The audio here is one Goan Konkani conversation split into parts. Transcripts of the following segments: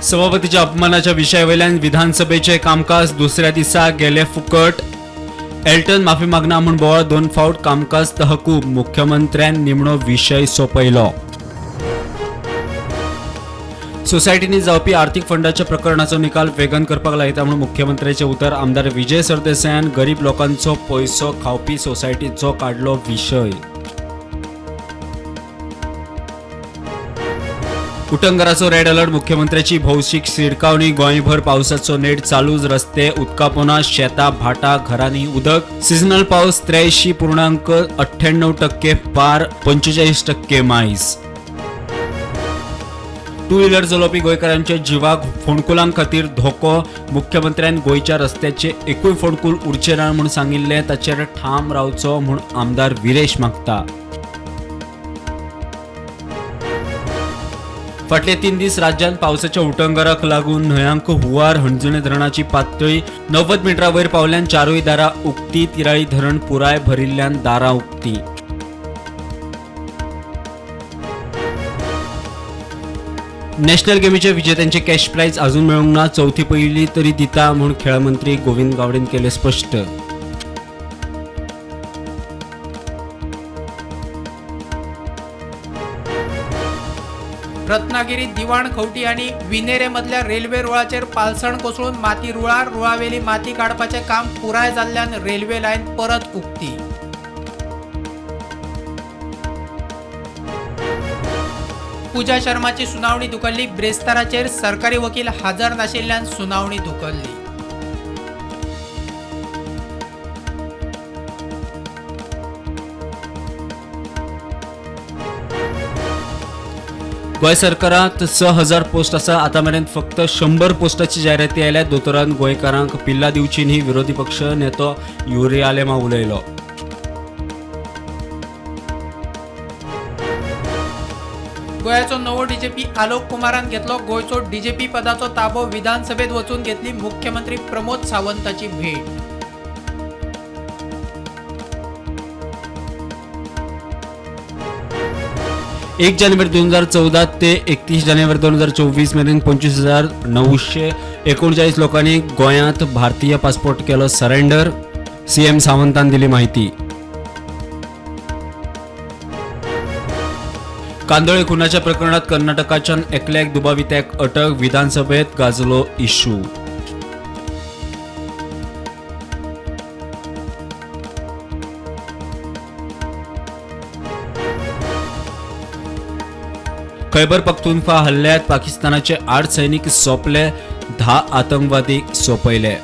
सभापतीच्या अपमानाच्या विशयावयल्यान विधानसभेचे कामकाज दुसऱ्या दिसा गेले फुकट. एल्टन माफी मागना म्हूण बोवाळ, 2 फावट कामकाज तहकूब. मुख्यमंत्र्यान निमणो विशय सोंपयलो. सोसायटींनी जावपी आर्थिक फंडाच्या प्रकरणाचो निकाल वेगान करपाक लायता म्हूण मुख्यमंत्र्याचे उतर. आमदार विजय सरदेसायान गरीब लोकांचो पयसो खावपी सोसायटीचो काडलो विशय. उटंगराचो रेड अलर्ट, मुख्यमंत्र्याची भौशीक शिडकावणी. गोंयभर पावसाचो नेट चालूच, रस्ते उदकापोना, शेतां भाटां घरांनी उदक. सिजनल पावस 83.98% पार, 45% मायज. टू व्हीलर चलोवपी गोंयकारांच्या जिवाक फोंडकुलां खातीर धोको. मुख्यमंत्र्यान गोंयच्या रस्त्याचे एकूय फोंडकूल उरचें ना म्हूण सांगिल्लें, ताचेर ठाम रावचो म्हूण आमदार विरेश मागता. फाटले 3 दीस राज्यांत पावसाच्या उटंगराक लागून न्हंयांक हुंवार. हणजूणे धरणाची पातळी 90 मिटरां वयर पावल्यान 4 दारां उक्ती. तिराळी धरण पुराय भरिल्ल्यान दारां उक्ती. नॅशनल गेमीच्या विजेत्यांचे कॅश प्राईज अजून मेळूंक ना, चवथी पयली तरी दिता म्हूण खेळ मंत्री गोविंद गावडेन केलें स्पश्ट. रत्नागिरी दिवाण खवटी आनी विनेरे मदल्या रेल्वे रुळाचेर पालसण कोसळून माती रुळार, रुळावेली माती काडपाचें काम पुराय जाल्ल्यान रेल्वे लायन परत उक्ती. पूजा शर्माची सुनावणी धुकल्ली. ब्रेस्ताराचेर सरकारी वकील हजर नाशिल्ल्यान सुनावणी धुकल्ली. गोंय सरकारांत 6000 पोस्ट आसा, आतां मेरेन फक्त 100 पोस्टाची जायराती आयल्या. दोतोरान गोंयकारांक पिल्लां दिवची न्ही, विरोधी पक्ष नेतो युरी आलेमांव उलयलो. गोव्याचो नवो डीजीपी आलोक कुमारान घेतलो गोंयचो डीजीपी पदाचो ताबो. विधानसभेत वचून घेतली मुख्यमंत्री प्रमोद सावंताची भेट. एक जानेवारी 2014 ते 31 जानेवारी 2024 मेरेन 25,939 लोकांनी गोंयांत भारतीय पासपोर्ट केलो सरेंडर. सीएम सावंतान दिली माहिती. कांदोळे खुनाच्या प्रकरणात कर्नाटकाच्यान एकल्याक दुबावित्याक अटक. विधानसभेत गाजलो इश्यू. खैबर पख्तूनख्वा हल्ल्यात पाकिस्तानाचे 8 सैनिक सोंपले, 10 आतंकवादी सोंपयले.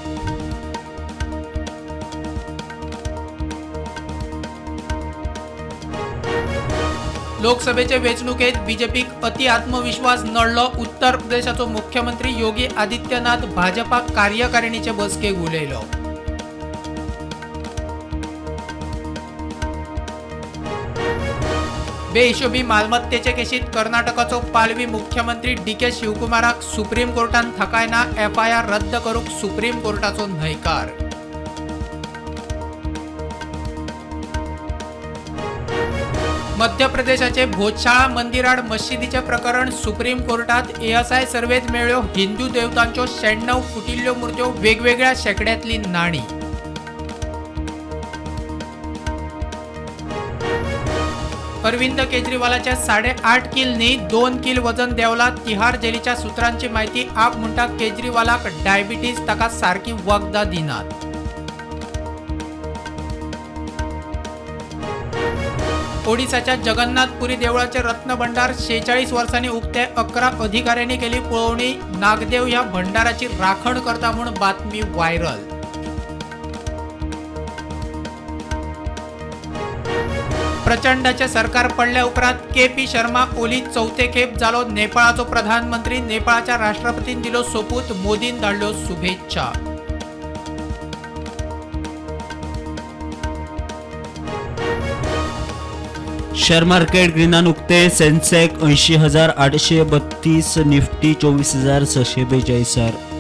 लोकसभेचे वेंचणुकेत बीजेपीक अति आत्मविश्वास नडलो. उत्तर प्रदेशाचो मुख्यमंत्री योगी आदित्यनाथ भाजपा कार्यकारिणीचे बसकेक उलयलो. बेहिशोबी मालमत्तेचे केशीत कर्नाटकाचो पालवी मुख्यमंत्री डी.के. शिवकुमाराक सुप्रीम कोर्टान थकायना. एफआयआर रद्द करूंक सुप्रीम कोर्टाचो न्हयकार. मध्य प्रदेशाचे भोजशाळा मंदिराड मशिदीचें प्रकरण सुप्रीम कोर्टात. एएसआय सर्वेत मेळ्ळ्यो हिंदू देवतांच्यो 96 फुटिल्ल्यो मूर्त्यो, वेगवेगळ्या शेंकड्यांतली नाणी. अरविंद केजरीवालाच्या 8.5 किल न्ही 2 किल वजन देंवला. तिहार जेलीच्या सूत्रांची माहिती. आप म्हणटा केजरीवालाक डायबिटीज, ताका सारकी वखदां दिनात. ओडिशाच्या जगन्नाथपुरी देवळाचे रत्नभंडार 46 वर्सांनी उक्ते. 11 अधिकाऱ्यांनी केली पळोवणी. नागदेव ह्या भंडाराची राखण करता म्हूण बातमी व्हायरल. प्रचंडाचे सरकार पडल्या उपरांत के पी शर्मा ओली चौथे खेप जालो नेपाळाचो प्रधानमंत्री. नेपाळाच्या राष्ट्रपतीन दिलो सोपूत, मोदीन धाडल्यो शुभेच्छा. शेअर मार्केट ग्रीनान उक्ते. सेन्सेक्स 80,832, निफ्टी 24,642.